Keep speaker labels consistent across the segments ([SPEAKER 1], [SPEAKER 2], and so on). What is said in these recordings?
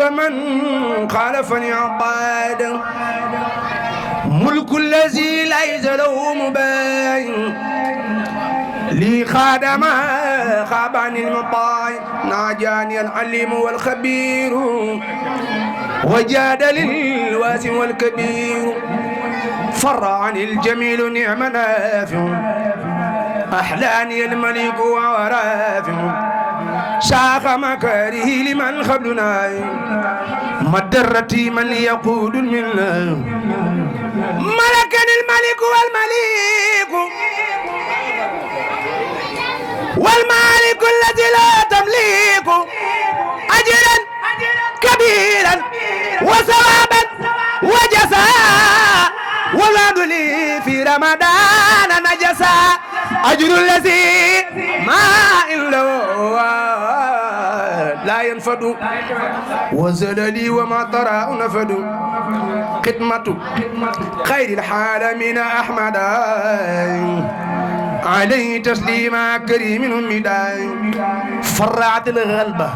[SPEAKER 1] كل من خالفني عباد ملك الذي ليس له مباين لي خادم خابني المطاع ناجاني العليم والخبير وجاد للواسع والكبير فر عن الجميل نعم نافع أحلاني الملك ورافع شاخ مكاره لمن قبلنا مدرتي من يقود المنة ملكني الملك والمالك الذي لا تملك أجرا كبيرا وثوابا وجزاء والوعد لي في رمضان نجسا أجر الذي ما إلا لا ينفد وزد لي وما ترى نفد خدمة خير العالمين أحمد عليه تسليما كريم مداي فرعت الغلبة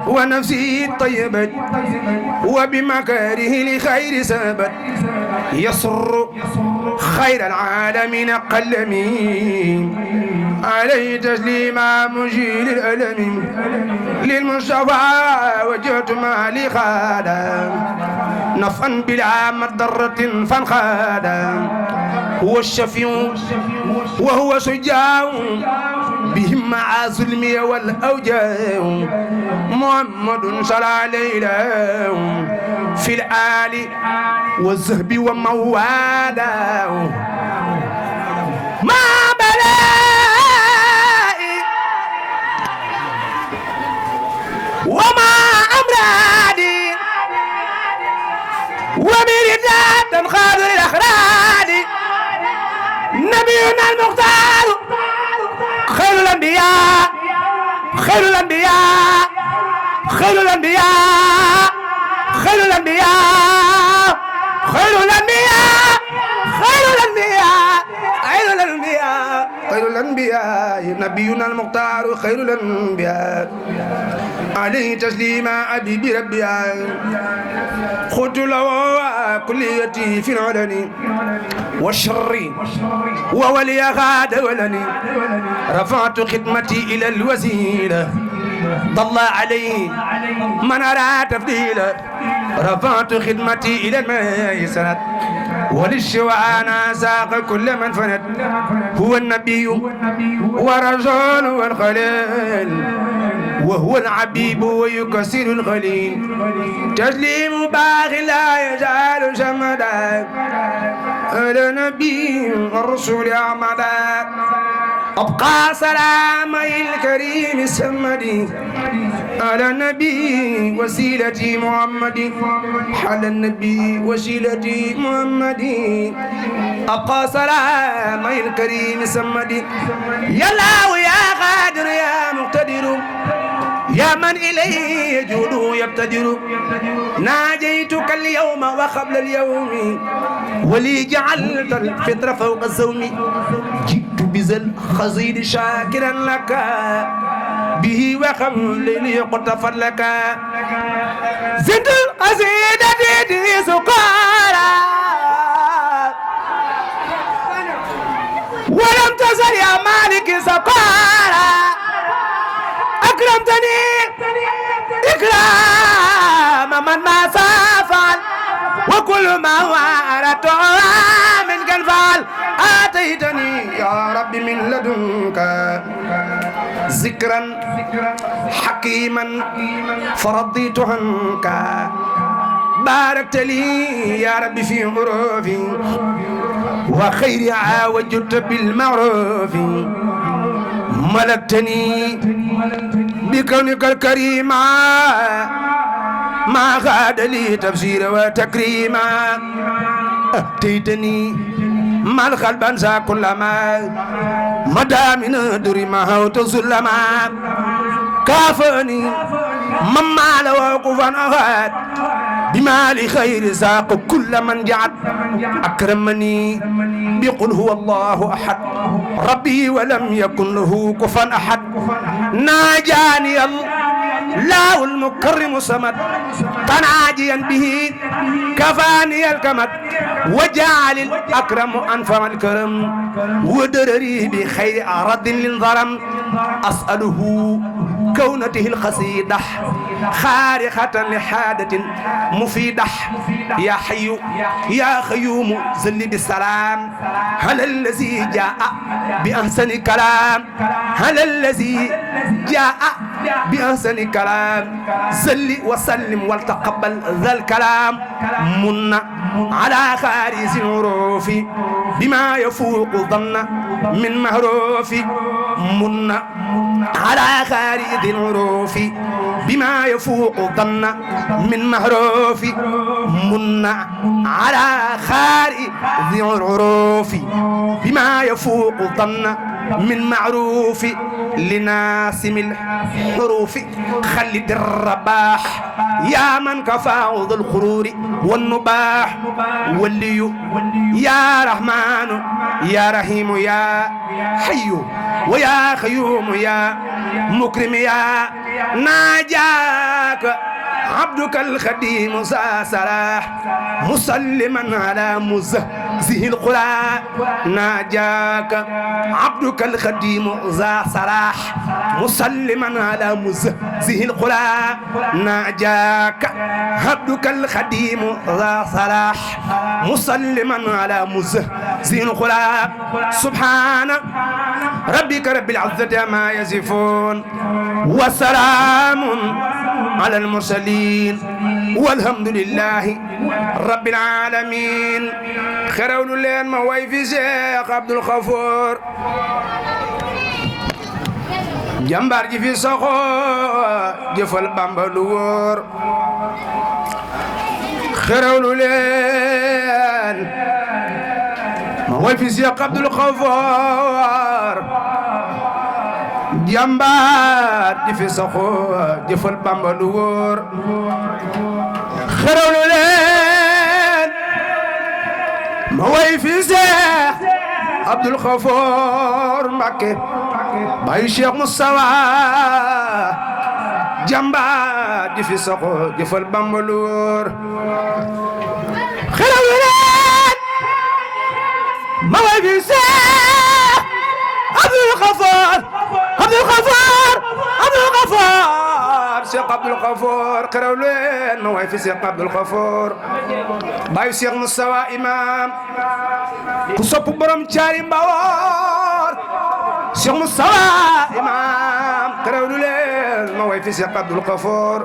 [SPEAKER 1] ونفسي الطيبة وبمكاره لخير سبت يسر خير العالمين قلمي عليه تسليما مجيل الألم للمصطفى وجهت مالي خادا نفعا بلا مضرة فانخادا هو الشفيع وهو شجاع بهم مع ظلمي والأوجاع محمد صلى عليه في الآل والذهب وموالا ما بلائي وما أمرادي ومرداد خاضر الأخراد نبينا المختار خير الأنبياء خير الأنبياء خير الأنبياء خير الأنبياء خير الأنبياء خير الأنبياء خير الأنبياء خير الأنبياء نبينا المختار خير الأنبياء عليه تسليما أبي بربي خذ له كليتي في العلن والشر وولي غاد ولني رفعت خدمتي إلى الوسيلة ضل عليه من أراد تفضيلا رفعت خدمتي إلى الميسرة وللشوان ساق كل من فند هو النبي ورسول والخليل وهو العبيب ويكسر الخليل تسليم باغ لا يزال سمدا على نبي الرسول أحمدا أبقى سلامي الكريم السمدي على النبي وسيلتي محمد على النبي وسيلتي محمد أبقى سلامي الكريم السمدي يا الله يا قادر يا مقتدر يا من إليه يجود يبتدر ناجيتك اليوم وقبل اليوم ولي جعلت الفطر فوق الزوم جئت بذل خزيد شاكرا لك به وقبل ليقتفر لك زدت القصيدة دي سكارا ولم تزل يا مالك سكارا أكرمتني إكرام من ما سافعل وكل ما وعرت من كنفعل آتيتني يا رب من لدنك ذكرا حكيما فرضيت عنك باركت لي يا رب في عروفي وخير عاوجت بالمعروف ملكتني بكونك الكريم ما غاد لي تفسير وتكريما أتيتني ما القلب أنسى كل ما مدى من دري ما هوت سلما كافني مما لو كفن أغاد بمال خير ساق كل من جعد أكرمني بقل هو الله أحد ربي ولم يكن له كفوا أحد لا المكرم صمد تناجيا به كفاني الكمد وجعل الأكرم أنفع الكرم ودرري بخير أرض للظلم أسأله كونته القصيدة خارقة لحادة مفيدة يا حي يا خيوم زل بالسلام هل الذي جاء بأحسن كلام هل الذي جاء بأحسن كلام زل وسلم والتقبل ذا الكلام من على خارج العروف بما يفوق ظن من مهروف من على خارج العروف بما يفوق ظن من مهروف من على خارج العروف بما يفوق ظن من معروف لناسم الحروف خلد الرباح يا من كفاه ذو الخرور والنباح ولي يا رحمن يا رحيم يا حي ويا خيوم يا مكرم يا ناجاك عبدك الخديم سلاح مسلما على مزهزه القرى ناجاك عبدك الخديم ذا صلاح مسلما على مزهزه القرى ناجاك عبدك الخديم ذا صلاح مسلما على مزهزه القرى سبحان ربك رب العزة ما يصفون وسلام على المرسلين والحمد لله رب العالمين خيرول لين ما واي في شيخ عبد الغفور جمبار جي في سخو جفل بامبا لور خيرول لين ما واي في شيخ عبد الغفور jàmbaar ji fi saxoo jëfal Bamba lu wóor xerawlu leen ma way fi Seex Abdul Xafoor Mbàkke baay Cheikh Moustapha jàmbaar ji fi saxoo jëfal Bamba lu wóor xerawlu leen ma way fi Seex Abdul Xafoor Abdul Xafoor Abdul Xafoor Cheikh Abdul Xafoor xerew leen ma way fi Cheikh Abdul Xafoor baayu Cheikh Moustapha imam ku sopp borom caari mbawoor Cheikh Moustapha imam xerew leen ma way fi Cheikh Abdul Xafoor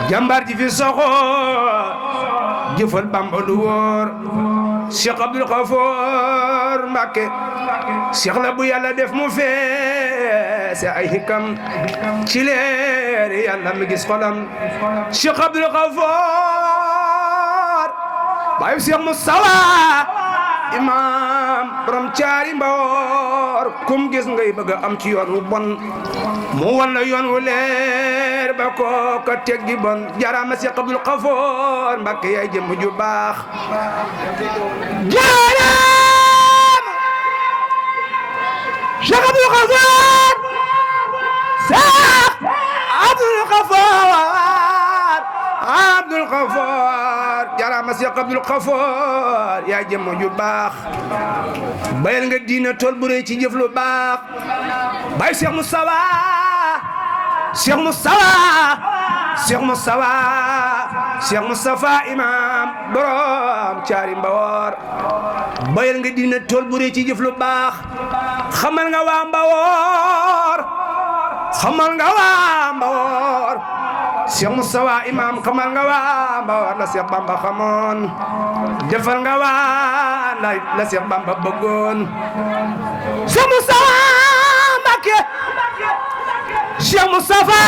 [SPEAKER 1] jàmbaar ji fi soxo jëfal Bamba lu wóor Cheikh Abdul Xafoor Mbàkke Cheikh la bu Yàlla def mu feese ay hikam ci leer Yàlla mi gis xolam Cheikh Abdul Xafoor baayu Cheikh Moustapha imam borom caari mboor kum gis ngay bëgg am ci yoon wu bon mu wan la yoon wu leer ba ko ka teggi bon jarama Cheikh Abdul Xafoor Mbàkke yaay jëm ju baax Cheikh Abdul Xafoor Cheikh Abdul Xafoor Abdul Xafoor jarama Cheikh Abdul Xafoor yaa jëm ju baax bayal nga diina tool bu rëy ci jëf lu baax bay Cheikh Moustapha Cheikh Moustapha Cheikh Moustapha Cheikh Moustapha imam borom caari mbawoor bayal nga diina tool bu rëy ci jëf lu baax xamal nga waa mbawoor xamal nga waa mbawoor Cheikh Moustapha imam xamal nga waa mbawoor la Cheikh Bamba xamoon defal nga waa la Cheikh Bamba bëggoon Cheikh Moustapha Mbacké Cheikh Moustapha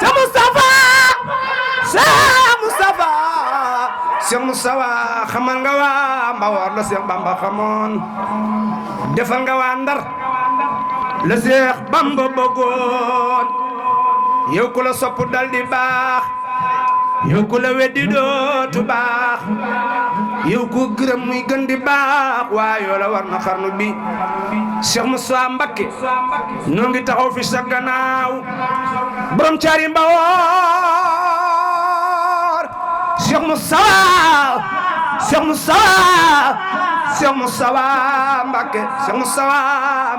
[SPEAKER 1] Cheikh Moustapha Cheikh Moustapha Cheikh Moustapha xamal nga waa mbawoor la Cheikh Bamba xamoon defal nga waa Ndar la Cheikh Bamba bëggoon yow ku la sopp dal di baax yow ku la weddi dootu baax yow ku gërëm muy gën di baax waaye yoo la war na xarnu bi Cheikh Moussa Mbacké noo ngi taxaw fi sa gannaaw borom caari mbawoor Cheikh Moussa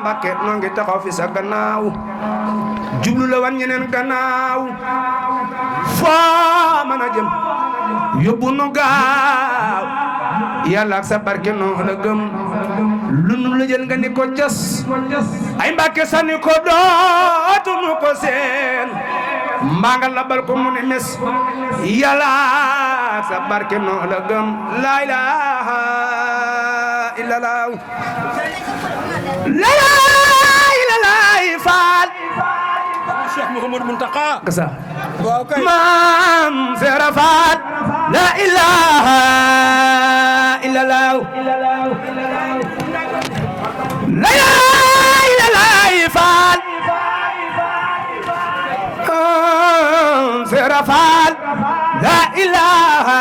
[SPEAKER 1] Mbacké noo ngi taxaw fi sa gannaaw jublu la wan ñeneen gannaaw foo mën a jëm yóbbu nu gaaw yàlla ak sa barke noo la gëm lu nu la jël nga ni ko cas ay Mbàkke sànni ko dootu nu ko seen mbaa nga labal ko mu ne mes yàlla ak sa barke noo la gëm la ilaha illallah la ilaha faal
[SPEAKER 2] Cheikh Mouhamadou Mountakha
[SPEAKER 1] kasa
[SPEAKER 2] waaw kay
[SPEAKER 1] maam Seera Faal la ilaha illallah la ilaha faal maam Seera Faal la ilaha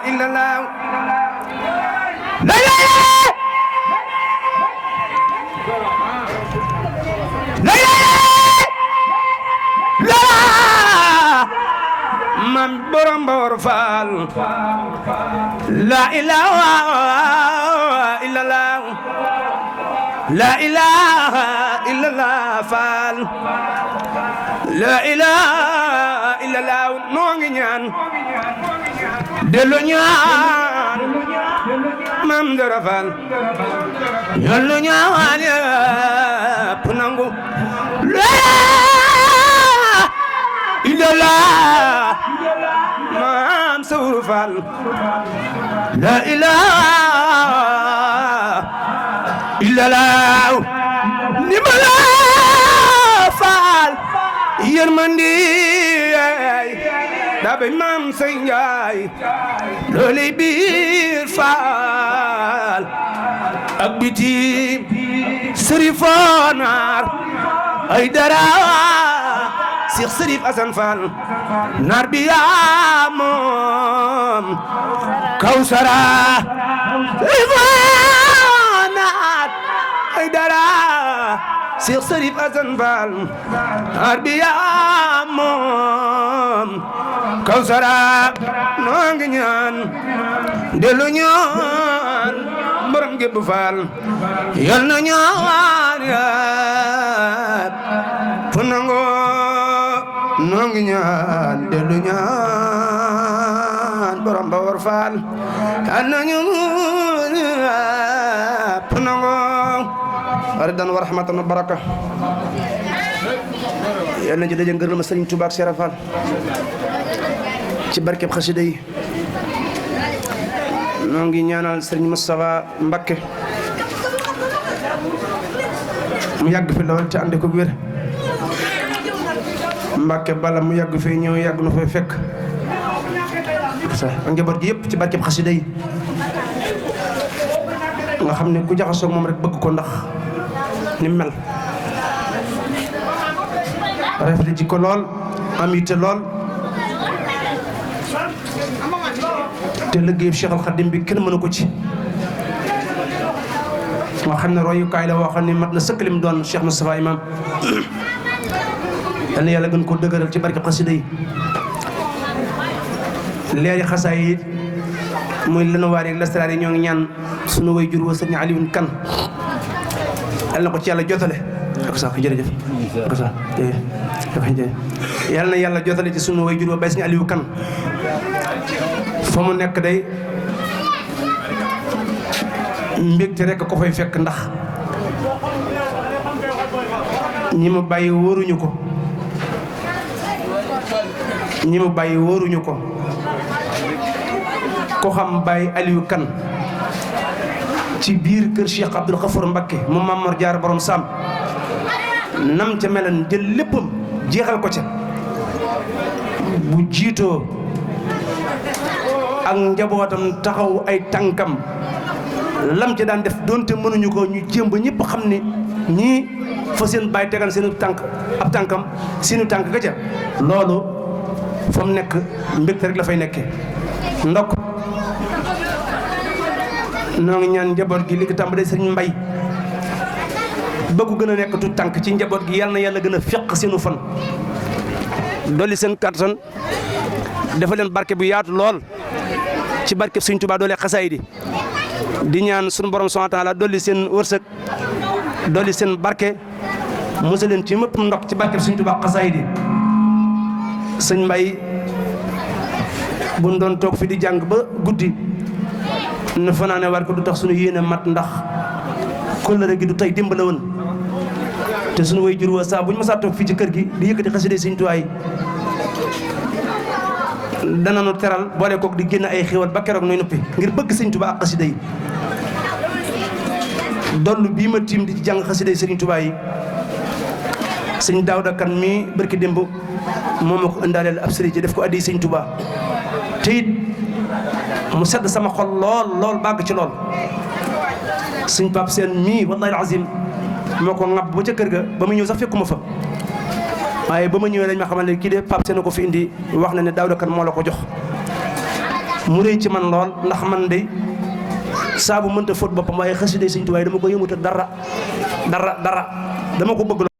[SPEAKER 1] illallah la man borom Mbawar Faal la ilaha illallah la ilaha illallah Faal la ilaha illallah noo ngi ñaan dellu ñaan Maam Jaara Faal dellu ñaan yépp nangu illallah maam Sawru Faal la ilaha illallah ni ma la Faal yërmandi da bay maam Sey Njaay loolay biir Faal ak biti Sërifonaar ay dara Cheikh Serif Assane Fall naar bi yaa moom Kawsara naar ay dara Cheikh Serif Assane Fall naar bi yaa moom Kawsara noo ngi ñaan dellu ñaan borom gébb Fall yal na ñaan yaa fu nangoo noo ngi ñaan dellu ñaan borom Mbawar Faal yal na ñu fu nangoo aridan wa rahmatan wa baraka yal na ci daje ngërëm Sëriñ Tuubaa ak Seera Faal ci barkeb xasida yi noo ngi ñaanal Sëriñ Moustapha Mbacké mu yàgg fi lool te ande ko wér Mbacké bala mu yàgg fee ñëw yàgg na fay fekk sa njaboot gi yëpp ci barkeb xasida yi nga xam ne ku jaxasoo moom rek bëgg ko ndax ni mel rafet ji ko lool am yitte lool te liggéey Cheikh Al Khadim bi kenn mënu ko ci nga xam ne royukaay la woo xam ne mat na sëkk lim doon Cheikh Moustapha Imam yal na yàlla gën koo dëgëral ci barke xasida yi leeri xasaay yi muy lana waar yi lasraar yi ñoo ngi ñaan sunu way jur wa sëñ Alioune Kane yal na ko ci yàlla jotale ak sax jërëjëf ak sax yal na yàlla jotale ci sunu way jur wa bay sëñ Aliou Kane fa mu nekk day mbégte rek ko fay fekk ndax ñi mu bàyyi wóoruñu ko ñi mu bàyyi wóoruñu ko ko xam Baye Aliou Kane ci biir kër Cheikh Abdoul Khafour Mbacké mu Mamor Jaar borom Sam nam ca melan jël léppam jeexal ko ca bu jiitoo ak njabootam taxaw ay tànkam lam ci daan def donte mënuñu ko ñu jéem ba ñëpp xam ne ñii fa seen baay tegal seenu tànk ab tànkam seenu tànk ga ca loolu fa mu nekk mbégte rek la fay nekkee ndokk noo ngi ñaan njaboot gi li ko tàmbalee sëriñ Mbay bëggu gën a nekk tu tànk ci njaboot gi yal na yàlla gën a feq seenu fan dolli seen kattan dafa leen barke bu yaatu lool ci barke Sëriñ Tuubaa doole xasaay di ñaan sunu borom subhaanahu wa taala dolli seen wërsëg dolli seen barke mosal leen ci mëpp ndox ci barke Sëriñ Tuubaa xasaay sëñ Mbay buñ doon toog fi di jàng ba guddi na fanaane war ko du tax suñu yéene mat ndax kóllëre gi du tey démb la woon te suñu way jur wa saa bu ñu mësaa toog fii ci kër gi di yëkkati xasida Sëriñ Tuubaa yi danañu teral boole kook di génn ay xéwal ba keroog nooy noppi ngir bëgg Sëriñ Tuubaa ak xasida yi dollu bii ma tiim di ci jàng xasida yi Sëriñ Tuubaa yi sëñ Daawda Kan mii barki démb moo ma ko indaaleel ab sëriñ ci def ko addi Sëriñ Tuubaa te it mu sedd sama xol lool bàgg ci lool sëñ Pape Seen mii wallahi alazim moo ko ŋàbb ba ca kër ga ba mu ñëw sax fekkuma fa waaye ba ma ñëwee lañ ma xamal ne kii de Pape Seen ko fi indi wax na ne Daawda Kan moo la ko jox mu rëy ci man lool ndax man de saa bu mënta fóot boppam waaye xasida Sëriñ Tuubaa dama ko yëmuta dara dama ko bëgg